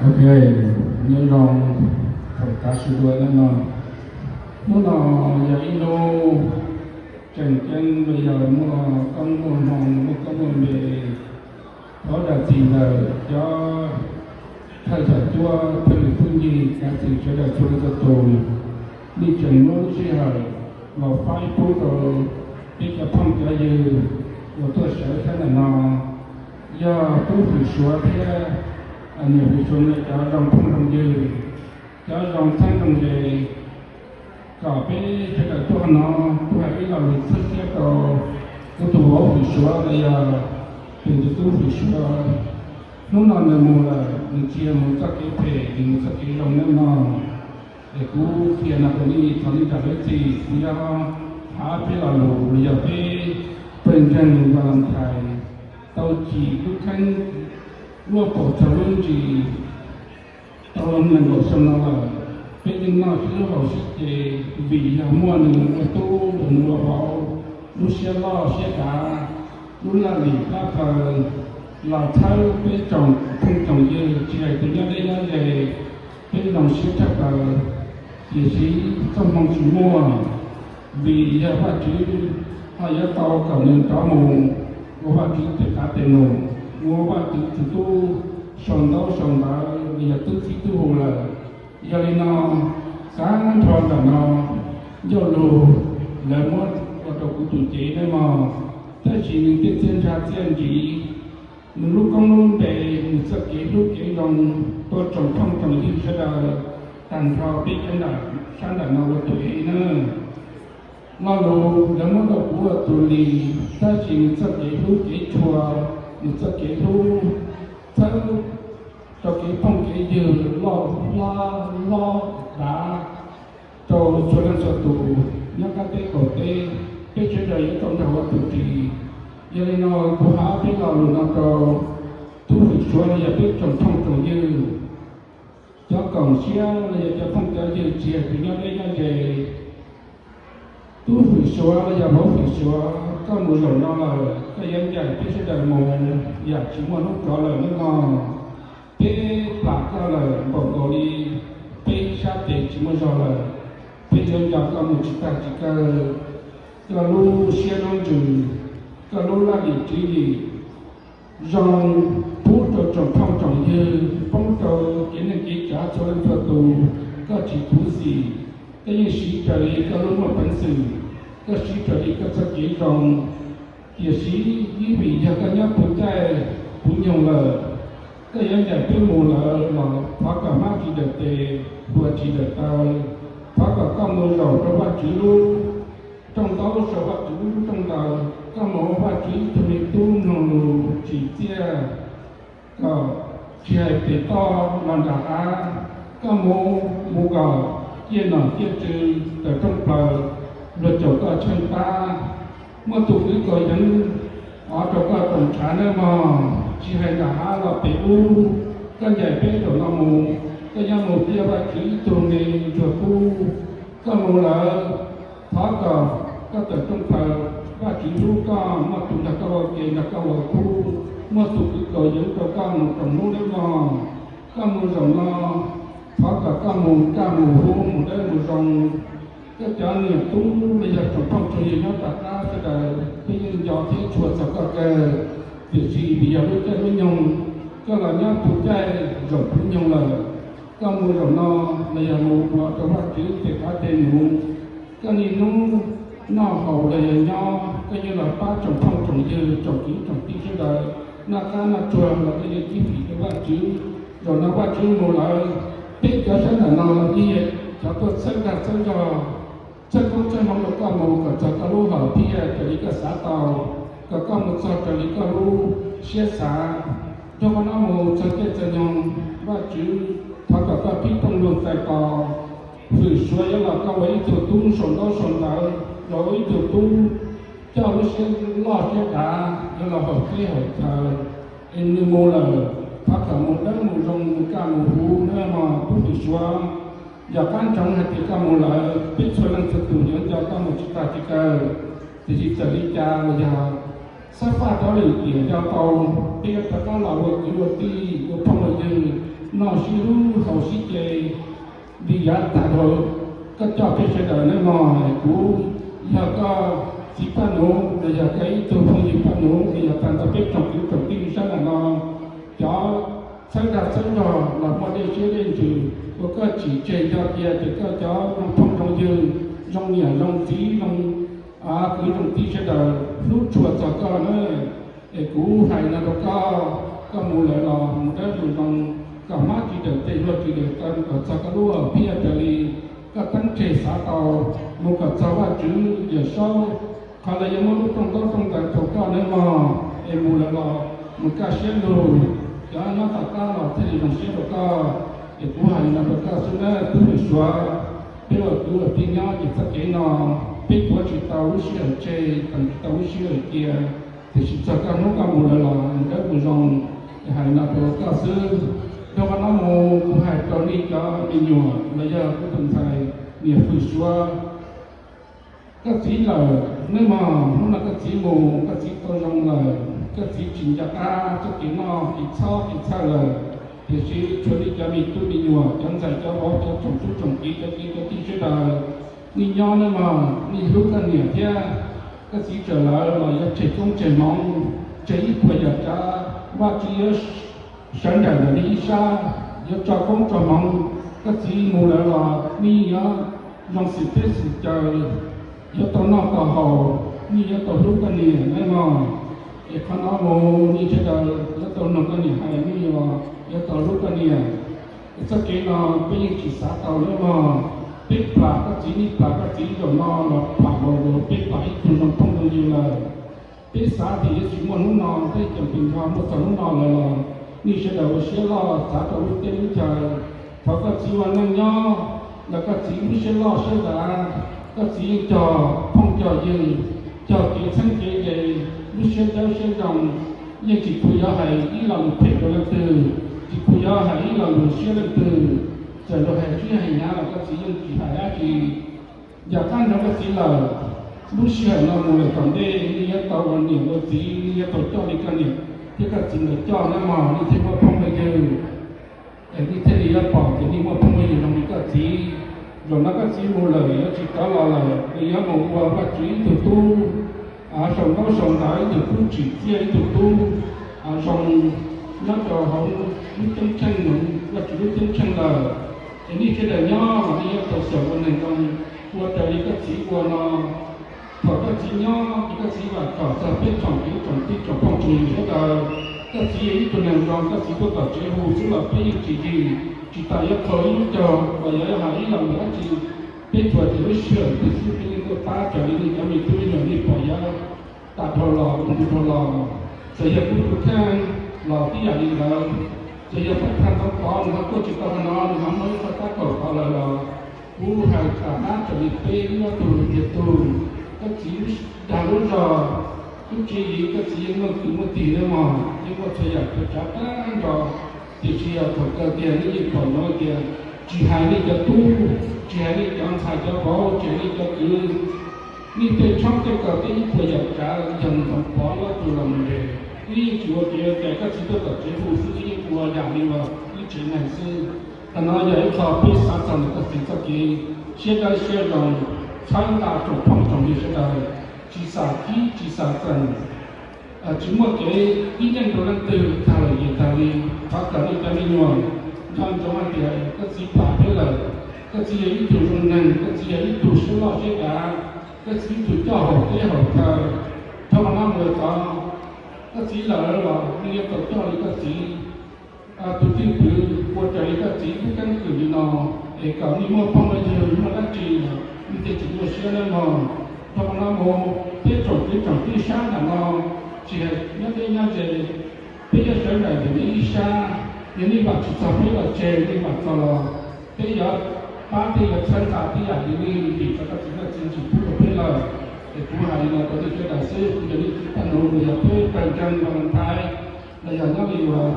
Ok, nyob zoo thaum tav su dua hnub no. Hnub no yog ib hnub tseem ceeb los yog muaj koob muaj hmoo, muaj koob muaj npe. Thov zam txim ntawm cov thawj coj cuab, thawj lwm tub ncig, kav txwm sawv daws txhua leej txhua tus, nej tseem muab lub sij hawm los faib pub rau peb cov phooj cov ywg uas tuaj sawv sab ntawm no, yog tub hwm Suav thiab niam hwm Suav ntawm cov zoo phooj zoo ywg, cov zoo txheeb zoo ze, kom peb sawv daws tuaj no, kuv hais ib lo lus txhawb siab rau kuv tus vauv hwm Suav los yog tus tub hwm Suav. Hnub no nws mus lawm, nws tsis yog mus txoj kev phem, nws mus txoj kev zoo nawb mog. Es kuv qhia no rau nej, thov nej zam lub txim, kuv yuav hais peb lo lus los yog peb pawg ntseeg Valentine tau cim lub kheeb luaj paum txog lub ntsis tau nees nkaum xyoo no lawm. Peb yeej noj sib hlub haus sib ce, vim yog muaj nws ua tub los nws ua vauv, lub siab loj siab dav, lub laj lim plab plaws los txhawb peb tsoom phooj tsoom ywg, tsis hais tus nyob deb nyob ze, peb zoo siab tshaj plaws. Tiam sis txoj hmoo tsis muaj, vim yog Vajtswv ho yuav tau kom nws rov mus ua Vajtswv tes qav tes num, ua Vajtswv tus tub sau ntaub sau ntawv los yog tub txib tub hu lawm. Yog li no, tag nrho ntawm no ncauj lus lawv muab ua rau kuv tus cev nawb mog, tab sis nws tej txiaj ntsha txiaj ntsig, nws lub koob lub npe, nws txoj kev hlub kev zoo rau tsoom phooj tsoom ywg sawv daws tag nrho peb cov sab nram no ua tus ev nawb. Lo lus lawv muab rau kuv ua tus lis, tab sis nws txoj kev hlub kev tshua, nws txoj kev hlub txhawb rau kev phooj kev ywg loj hlob hlob dav rau txhua leej txhua tus nyob qab teb qaum teb, peb sawv daws yuav tau nrog ua tus ris. Yog li no kuv hais ob peb lo lus no rau tub hwm Suav los yog peb tsoom phooj tsoom ywg, cov koom siab los yog cov phooj cov ywg tsis hais tus nyob deb nyob ze, tub hwm Suav los yog vauv hwm Suav, koj mus zaum no lawm koj yuav ncaim peb sawv daws mus yam tsis muaj hnub rov lawm nawb mog. Peb plam koj lawm npaum nkaus li peb ib sab tes tsis muaj zog lawm. Peb yuav nco koj mus tsis tag tsis kawg. Koj lub siab lub ntsws, koj lub laj lim tswv yim zoo pub rau tsoom phooj tsoom ywg, poob rau kev neej kev tsav txhua leej txhua tus. Koj tsis khuv xim, koj yeej siv raws li koj lub muaj peev xwm, koj siv raws li koj txoj kev zoo. Tiam sis ib vim yog koj nyob puv caij puv nyoog lawm, koj yuav ncaim peb mus lawm los thov kom hmab tsis dawm tes, hlua tsis dawm taw. Thov kom koj mus zaum rau Vajtswv lub rooj ntaub, saum Vajtswv lub rooj ntawd, koj mus ua Vajtswv ib tug me tub mloog lus tsim txiaj, kom tsis hais pem toj los nram hav, koj mus mus kom ciaj nom ciaj tswv tawm rooj plaws, luag caum koj tsheej pab. Muaj tus kwv kaus yeev ov rau koj toom ntshav nawb mog, tsis hais nram hav los pem ub. Koj ncaim peb zaum no mus, koj yuav mus pliaj Vajtswv ib tug me ntsuag tub. Koj mus lawm, thov kom koj tawm rooj plaws, Vajtswv hlub koj, muaj tus nrog koj ua ke nrog koj ua khub, muaj tus kwv kaus yeev rau koj mus tsoom hnub nawb mog. Koj mus zaum no, thov kom koj mus kaj mus huv mus dawb mus zoo. Koj cov niam tub los yog tsoom phooj tsoom ywg nyob tom qab sawv daws, peb yeej nco thiab tshua txog koj kawg, tiam sis vim yog lub caij lub nyoog, koj los nyob puv caij zaum puv nyoog lawm. Koj mus zaum no los yog mus ua rau Vajtswv tes qav tes num. Koj niaj hnub noj haus los yog nyob, koj yeej los pab tsoom phooj tsoom ywg tsoom kwv tsoom tij sawv daws noj qab noj tsuag los koj yeej ib fim rau Vajtswv. Zaum no Vajtswv mus lawm, peb cov sab nram no los yeej yog cov tuaj txhawb dag txhawb zog, txhawb koob txhawb hmoov rau koj mus kom txog koj lub hom phiaj raws li koj xav tau, kom koj mus txog raws li koj lub siab xav. Nrog qhov no mus txog caij txog nyoog, Vajtswv thov kom koj pib rooj lug txais tos, hwm Suav yuav los koj ua ib tug tub sau ntaub sau ntawv, los ua ib tug tub coj lub siab loj siab dav, yuav los haum teb haum chaw. Es nws mus lawm, thov kom mus dawb mus zoo mus kaj mus huv nawb mog tub hwm Suav. Yog qab ntsoov hais tias koj mus lawm, peb txhua leej txhua tus yuav nco koj mus tsis tag tsis kawg. Tiam sis txawm li cas los yog xab faj rov lwm tiam nco tau, peb yuav rov qab los ua kwv ua tij ua phooj ua ywg, noj sib hlub haus sib ce li yav tag dhau koj coj peb sawv daws nawb mog. Kuv yog koj txiv Paj Nuv los yog koj ib tug phooj ywg Paj Nuv los yog tag nrho peb tsoom kwv tsoom tij sab nram no, cov txhawb dag txhawb zog los muaj dej siab dej ntsws ua koj tsim tseg nco cia ces koj cov zoo phooj zoo ywg, zoo niam zoo txiv, zoo kwv zoo tij sawv daws hlub tshua txog koj na. Es kuv hais no rau koj, koj mus lawm los mus dawb mus zoo, kom hmab tsis dawm tes hlua tsis dawm taw kom txog koj lub hauv phiaj raws li koj teeb tseg xav tau, mus kom txog Vajtswv Yawm Saub qhov lawv yuav muab lub rooj ntaub rooj ntawv rau koj nawb mog. Es mus lawm los mus kaj siab lug, cov nyob tom qab los thiaj li zoo siab rau koj. Es kuv hais li no rau koj xwb nawb tub Hwm Suav. Peb ua kwv ua tij nyob ces txoj kev no peb tuav tsis tau lub sij hawm tseg, teem tsis tau lub sij hawm cia, tiam sis txog koj hnub koj mus lawm los mus dawb mus zoo. Es hais li no rau koj xwb. Dhau qhov no mus kuv hais rau nej cov me nyuam los yog kuv tus ntxhais niam Hwm Suav, koj txiv lawm nawb mog. Hnub no koj txiv mus koj txiv tau zoo lawm, koj txiv tsis nco qab txoj kev noj kev txhob kev txhawj lawm. Tiam sis tshuav nej cov me tub me nyuam, cov ntxhais cov vauv, cov tsoom tub tsoom kiv, cov kwv cov tij sawv daws, nej nyob nawb mog, nej hlub koj niam thiab. Koj txiv txawm lawm los yuav tseg koob tseg hmoov, tseg ib puas yam tsav, Vajtswv yuav sawv nraim ntawm nej ib sab, yuav tso koob tso hmoov. Koj txiv mus lawm los nej yeej yuav zoo xwm teb xwm caw, yuav tau noj tau haus, nej yuav tau hlub koj niam nawb mog. Es qhov no mus nej sawv daws yuav tau mloog koj niam hais, nej yuav tau hlub koj niam. Txoj kev no peb yeej tsis xav tau nawb mog. Peb plam koj txiv, nej plam koj txiv zaum no los plam nkaus, peb plam ib tug zoo phooj zoo ywg lawm. Peb xav tias yuav tsis muaj hnub no, peb cov pis nrho muaj txog hnub no lawm los nej sawv daws ua siab loj txav rau lub teb lub chaw. Thov koj txiv ua neej nyob los koj txiv lub siab loj siab dav, koj txiv yeej cog phooj cog ywg, cog kev txheeb kev ze, lub siab dawb siab zoo, yeej tsis pub yuav hais ib lo lus phem rau leej twg, tsis pub yuav hais ib lo lus siab leej twg. Txawm luag hais sib hais hnyav los koj txiv yeej tsis hais dab tsi. Yam qab nrog koj txiv lawm, lub sij hawm no mus lawm tom ntej nej yuav tau ua niam ua txiv, nej yuav tau coj li koj niam thiab koj txiv ntawd coj nawb mog, nej thiaj muaj phooj muaj ywg. Es nej thiaj li yuav pom tias nej muaj phooj muaj ywg zoo li koj txiv. Zaum no koj txiv mus lawm yuav tsis rov los lawm, nej yuav mus ua Vajtswv ib tug tub sau ntaub sau ntawv, ib tug tub tsim txiaj, ib tug tub zoo nyob rau hauv lub ceeb tsheej, Vajtswv lub ceeb tsheej lawm. Es nej sawv daws nyob los nej yuav tau xyaum ua neeg zoo, ua raws li koj txiv ua no. Thaum koj txiv nyob ces koj txiv vam khom txog peb tsoom kwv tsoom tij tsoom phooj tsoom ywg sawv daws. Koj txiv yog ib tug neeg zoo, koj txiv tuaj tom tsev hu xwb los peb yeej tsis yig, tsis tas yuav qhau ib lub caug los yog hais ib lo lus dab tsi. Peb tsuas tias lub sij hawm twg xwb peb yeej tuaj pab raws li nej cov me tub me nyuam nej pom yav tag dhau los, mus dhau los. Txawm yog kuv tus kheej los tib yam li ntawd, txawm yog pab thaj ntxoov pov nws ho tuaj tsis tau qhov no, nws ho muaj ib qho tab kaum tau lawm los kuv hais kam hab raws li peb ib ob tug tiag tug. Koj txiv dag lub zog, lub tswv yim, koj txiv yeej muaj kwv muaj tij nawb mog, yeej muaj txhua yam txhua tsav tag nrho. Tiam sis yog thaum kawg tiag nej yeej pom no tias tsis hais nej cov tub, tsis hais nej cov ntxhais cov vauv, tsis hais nej cov kwv, nej tej tshoob tej kos tej ib puas yam tsav yog ntxoov pov ib ob tug los mus ntes. Wb yeej tsis ua kev ua cai, koj txiv tuaj tom tsev hu xwb wb yeej ua yam li uas wb tsev neeg xwb. Qhov no yog ib qho peb xav txog ntawm koj txiv txoj kev siab dawb siab zoo, txhawb nqa tsoom phooj tsoom ywg sawv daws, tsis xam khib tsis xam txeem, tsis muaj kev tib neeg rau leej twg, tag lawm yim tag li. Thov kom nej cov me nyuam nco ntsoov hais tias koj txiv plam peb lawm. Koj txiv yog ib tug zoo neeg, koj txiv yog ib tug siab loj siab dav, koj txiv ib tug coj haum teb haum chaw. Dhau qhov no mus lawm tod, koj txiv lawm los nej yuav tau coj li koj txiv tus cwj pwm, ua raws li koj txiv lub keeb kwm li no, es kom nej muaj phooj muaj ywg, muaj dab tsi los nej thiaj tsis nyuaj siab nawb mog. Dhau qhov no mus, peb tsoom kwv tsoom tij sab nram no, tsis hais nyob deb nyob ze, peb yuav sawv daws ntawm nej ib sab. Yog nej vam tsis txog peb los tseg, nej vam txog los peb yuav pab thiab yuav txhawb nqa tib yam li nej vim rau koj txiv nej txiv ntsis pub rau peb lawm. Es kuv hais li no rau nej sawv daws xwb, kuv yog nej txiv Paj Nuv, los yog tub Paj Ntseeg Valentine, los yog nyob li uas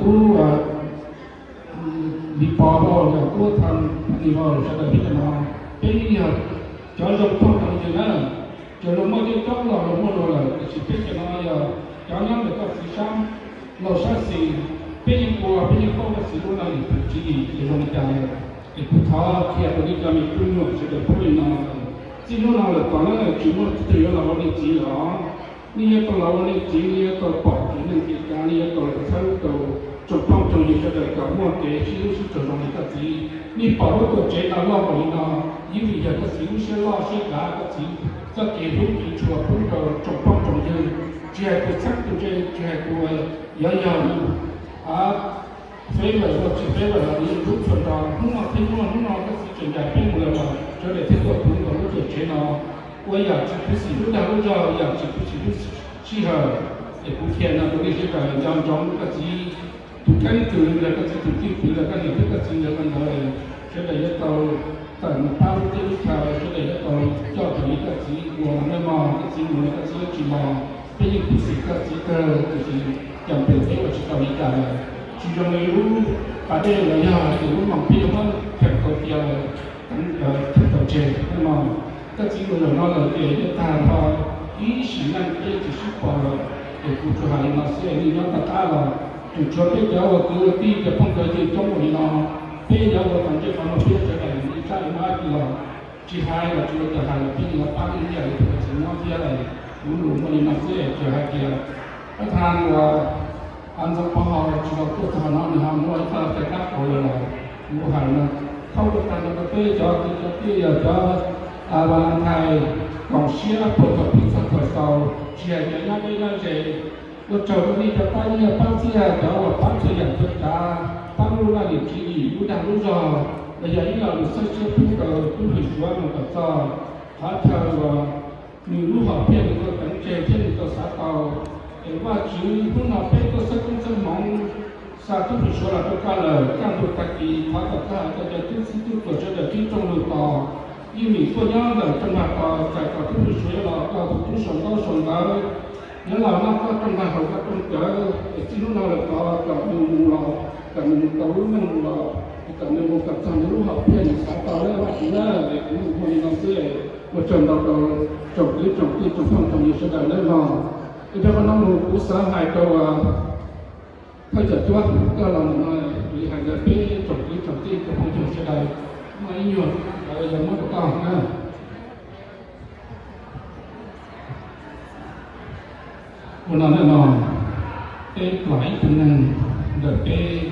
tub Lis Pov los yog tub Thaj Lis Vau, sawv daws peb cov no, peb yog cov zoo phooj zoo ywg na. Txawm luag muaj coob coob los luag muaj luag lawm, tiam sis peb cov no yog cov nyob ntawm koj txiv sab laug sab xis, Peb yeej ua, peb yeej paub Koj Txiv lub laj lim tus tswv yim zoo li cas lawm. Es kuv thov qhia rau nej cov me tub nyuam sawv daws paub li no: txij hnub no lawm tom no tsis muaj leej twg yuav los ua nej txiv lawm. Nej yuav tau los ua nej txiv, nej yuav tau pom kev neeg kev tsav, nej yuav tau los txhawb rau tsoom phooj tsoom ywg sawv daws kom muaj kev sib hlub sib txawj zoo li Koj Txiv. Nej pom lub tuam tsev no loj npaum li no, yeej vim yog Koj Txiv lub siab loj siab dav, Koj Txiv txoj kev hlub kev tshua pub rau tsoom phooj tsoom ywg, tsis hais tus txheeb tus ze, tsis hais tus yuav yog favor los tsis favor los yeej hlub tshua nrho. Hnub no thiaj muaj, hnub no Koj Txiv tseem ncaim peb mus lawm los sawv daws thiaj tuaj puv nkaus lub tuam tsev no ua yam tsis khuv xim lub dag lub zog, yam tsis khuv xim lub sij hawm. Es kuv qhia no rau nej sawv daws nco ntsoov Koj Txiv tus keeb kwm los Koj Txiv tus cwj pwm los Koj niam thiab Koj txiv nkawd ua ntawd, sawv daws yuav tau tawm mus pab lub teb lub chaw, sawv daws yuav tau coj raws li Koj Txiv ua no mog. Koj Txiv mus los Koj Txiv yuav tsis los, peb yeej khuv xim Koj Txiv kawg, tiam sis cas peb ua tsis tau li cas lawm. Tsis zoo li lub pas dej los yog hais tias lub moos peb yuav muab kheem tau cia lawm, kheem tau tseg no mog. Koj Txiv mus zaum no lawm ces yuav tag nrho ib sim neej peb tsis sib pom lawm. Ces kuv tsuas hais li no xwb, nej nyob toj qab los tseem tshuav peb cov uas kwv uas tij cov phooj cov ywg coob ua li no, peb yuav ua qhov ntej qhov no peb yuav sawv daws ib tsab ib no ib los, tsis hais los tsis ua cas hais los peb yuav pab ib yam li tus Koj Txiv nyob thiab. Kuv lus muaj li no xwb, tsuas hais tias ob thaj uas ntxoov pov haum tsis tau tuaj txog no nws ho muaj ib qho tej kab kaus lawm los kuv hais no thaub rau tag nrho rau peb cov kwv cov tij yog cov Valentine, koom siab puag thaum pib txog thaum xaus, tsis hais cov nyob deb nyob ze. Ua tsaug rau nej cov pab nyiaj pab txiaj, cov uas pab txhua yam txhua tsav, pab lub laj lim tswv yim, lub dag lub zog, los yog ib lo lus txhawb siab pub rau tub hwm Suav mus kom txog qhov chaw uas nws lub hom phiaj nws tau teev tseg thiab nws tau xav tau. Es Vajtswv, hnub no peb tuaj txhawb koob txhawb hmoov xa tub hwm Suav los rau koj lawm, kaj ntug tag kis thov kom koj hais rau cov tub txib tub tuam sawv daws tib rooj lug tos, yeej vim tuaj nyob ntawm rooj vag tos, txais tos tub hwm Suav yuav los rau tus tub saum ntaub saum ntawv, yuav los noj koj rooj vag haus koj rooj cawv. Es txij hnub no lawm tod kom nws mus los, kom nws mus tau lub neej mus los, es kom nws mus kom txog nws lub hom phiaj nws xav tau na Vajtswv na. Es kuv lus muaj li no xwb, ua tsaug ntau rau tsoom kwv tsoom tij tsoom phooj tsoom ywg sawv daws nawb mog. Es rau qhov no mus kuv xav hais rau thawj cov cuab koj los ntawm no, kuv hais ntawm peb tsoom kwv tsoom tij tsoom phooj tsoom ywg sawv daws, muaj ib nyuag yog muab rau koj na. Ua no na no, peb plam ib tug neeg ntawm peb,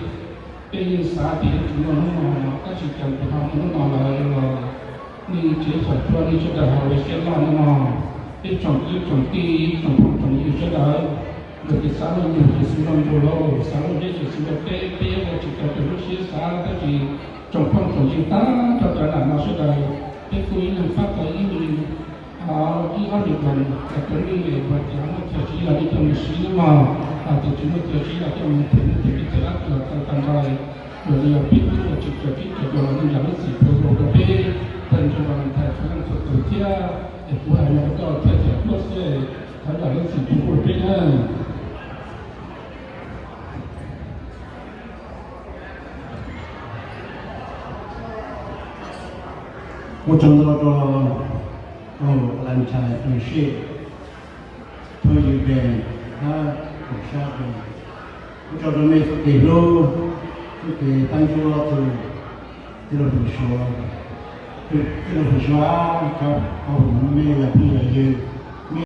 peb yeej xav tias yuav tsis muaj hnub no los tab sis cas peb ho muaj hnub no lawm los nej tsev xyom tshuaj nej sawv daws ho ua siab loj na no. Peb tsoom kwv tsoom tij tsoom phooj tsoom ywg sawv daws, luag tias xav luaj nyuag ces xub luaj npua lauj, xav luaj zeb ces xub luaj teb, peb ua tsis tau raws lub siab xav tab sis tsoom phooj tsoom ywg tag nrho cov nram no sawv daws, peb kuj ib leeg pab tau ib me ib ob lwm leeg los rau nej es hais tias muaj chaw siv los nej coj mus siv nawb mog, hais tias tsis muaj chaw siv los coj mus them, nej them peb txawm dab tsi los tau tag nrho. Yog li yog peb twb ua tsis raws tib raws caug los nej zam lub txim pub rau peb, thawj ntseeg Valentine txhua leej txhua tus thiab. Es kuv hais no rau koj thawj cov cuab xwb, thov zam lub txim pub rau peb nawb. Ua tsaug ntau rau Valentine Friendship, thawj ywg Dee hab koom sab Dee. Ua tsaug rau mej txuj kev hlub, txuj kev pab ntsuab txug tij laug Hwm Suav, tij laug Hwm Suav, cov phooj ywg, mej yog phooj ywg,